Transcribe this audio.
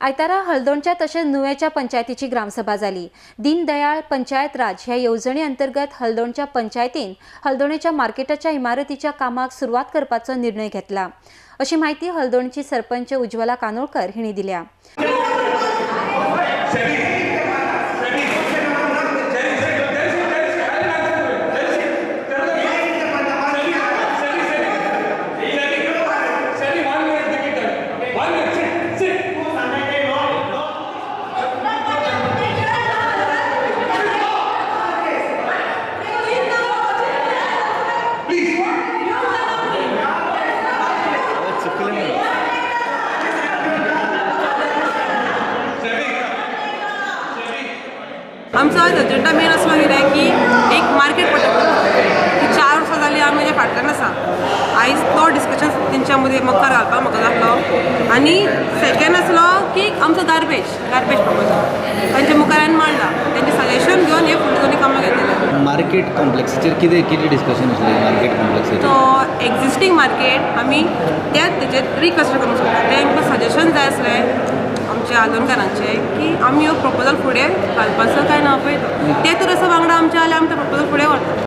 आयतारा हळदोणच्या तशेंच नुवेच्या पंचायतीची ग्रामसभा जाली. दीनदयाळ पंचायत राज ह्या येवजणे अंतर्गत हळदोणच्या पंचायतीन हळदोणेच्या मार्केटाच्या इमारतीच्या कामाक सुरवात करपाचो निर्णय घेतला, अशी माहिती हळदोणची सरपंच उज्ज्वला कानोळकर हिणी दिल्या. आमचो आज एजेंडा मेन असलो कितें की एक मार्केट पडटा की 4 वर्सां जालीं आमी तेज्या फाटल्यान आसा. आयज तो डिस्कशन तेंच्या मदीं मुखार घालपाक म्हाका जातलो. आनी सेकेंड आसलो की आमचो गार्बेज प्रपोजल तांच्या मुखार हांवें मांडला, तेंचें सजेशन घेवन हे फुडले दोनी कामां घेतले. मार्केट कॉम्प्लेक्साचेर कितें कितें डिस्कशन आसलें? मार्केट कॉम्प्लेक्साचेर तो एक्झिस्टींग मार्केट आमी त्याच तेजेर रिकन्स्ट्रक्ट करूंक सोदता. तें आमकां सजेशन जाय आसलें आमच्या आंदोलनकारांचे की आमी हो प्रपोजल फुडें घालपाचो काय ना पळयता. ते तर असो वांगडा आमच्या जाल्यार आमी तो प्रपोजल फुडें व्हरता.